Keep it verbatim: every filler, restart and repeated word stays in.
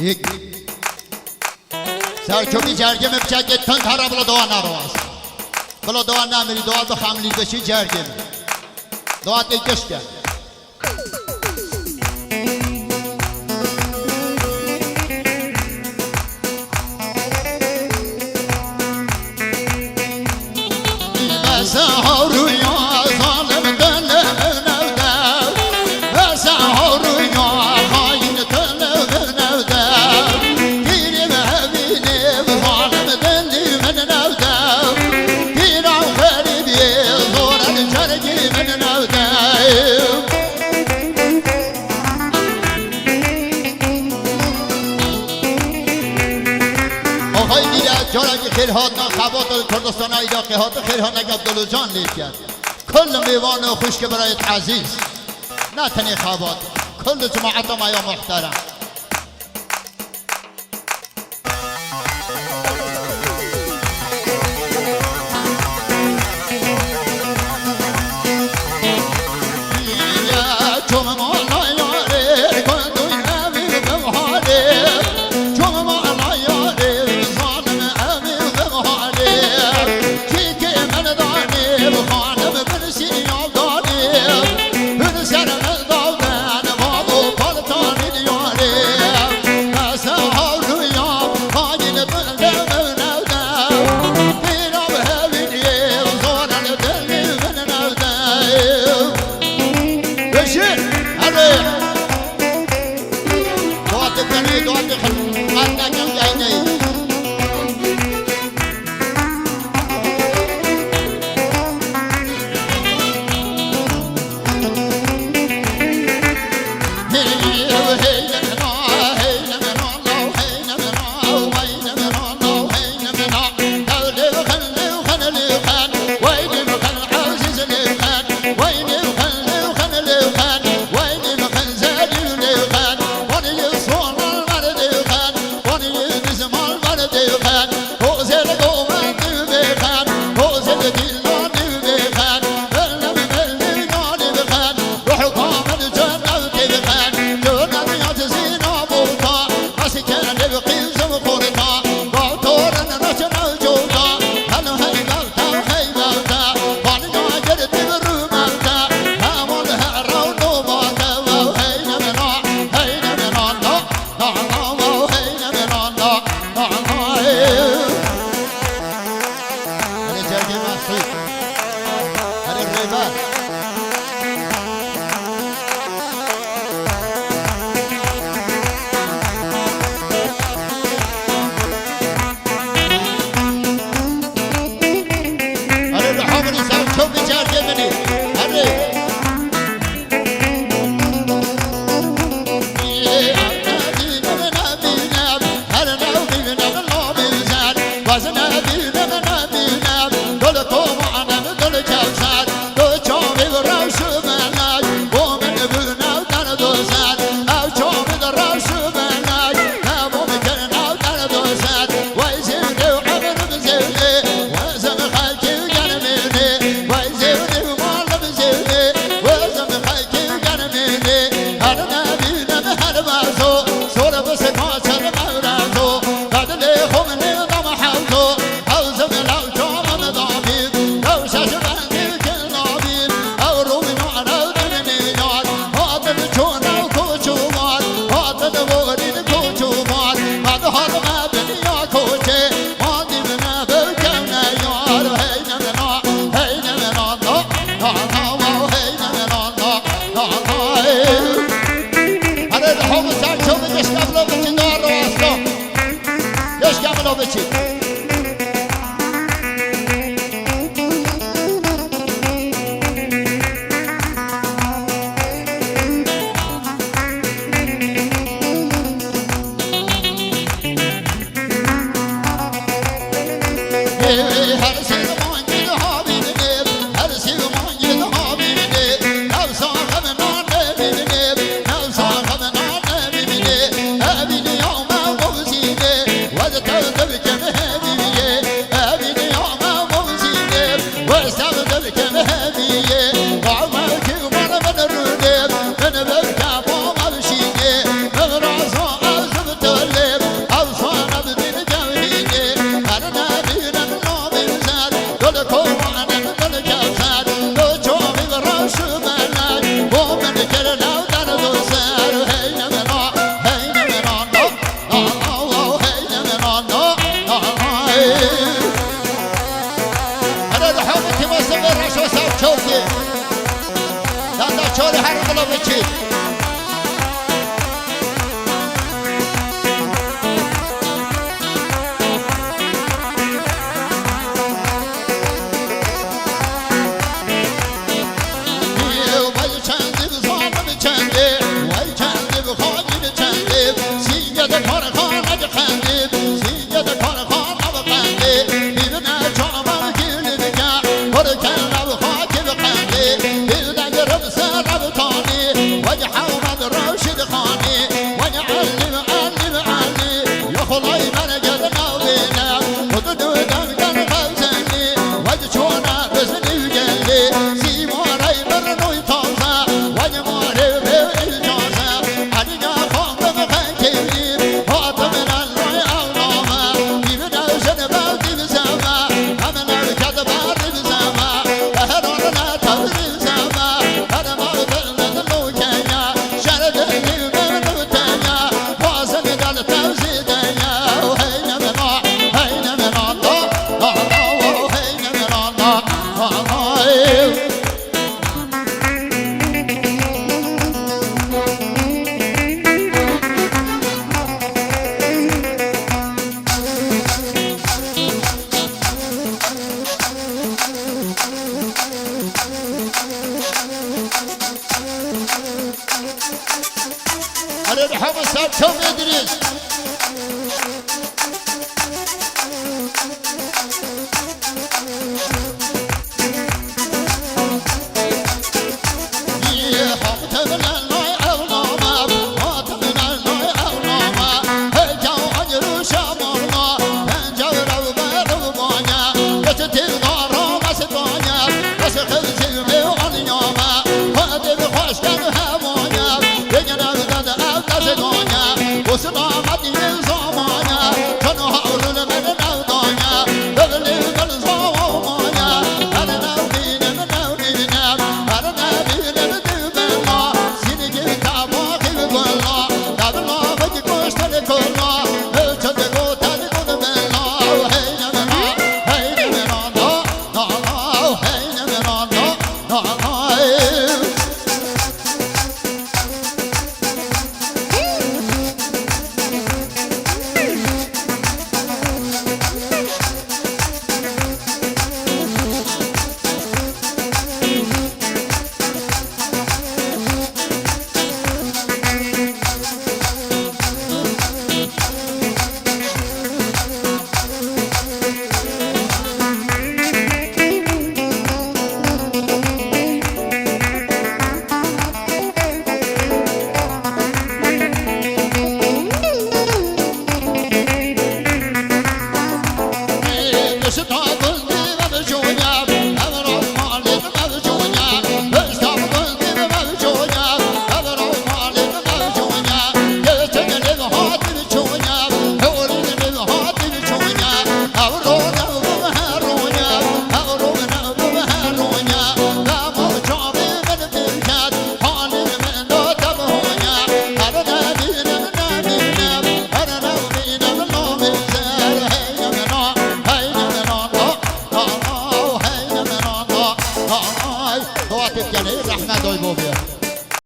Yek. Serçokî cergê min biçekê tund here bila dowa nerawaz. Bila dowa nemirî, dowa bixemlî, bişî cergê min. Dowa tê gişt e. Axayî dîre, carekî xêr hatina xebat li Kurdistana Iraqê hatin, xêr hatina Abdulcan lê kir. Kul mêvan û xwişk birayet ezîz. Ne tenê xebat, kul cemaeta me ya muhterem. Hadi Cergê Mesûd. Hadi Rêber. Hadi li Hamilî ser çewbî Cergê min î. Hadi. Hadi, hadi, hadi, sen çok geç kalma, bütün doğru olsun. Geç kalma, bütün. Ala vekî. Wey çendî bi zalim çendî, wey çendî bi xayin çendî, sînge de karxane diqendî, sînge de karxane biqendî, bîbine çavan gil bike, kurke rew xakî biqendî, bîl de girim ser rew tanî, wey Hewmed Reşîd Xanî, wey Elî, Elî, Elî, ya Xulay merged navîne, xud du dem gen xewzenî, wey çona bizinî gelî, sîmarey birnûy taze, wey marê bê îcaze, Elî ya xan bim xekîrî, hatim lellay ewname, bîbine jin bevdî bizeme, em newked berî bizeme, behrorine tevdî bizeme, her mevdil lûkeye, şer dilî mevdûteye, xwazin del tevzî deye, hey nemena, hey nemena, da, da, da, hey nemena, da, da, da, hey. Erê, hema ser çavê dirêj. Dua tê bikin, ê rehmet oy bo bê.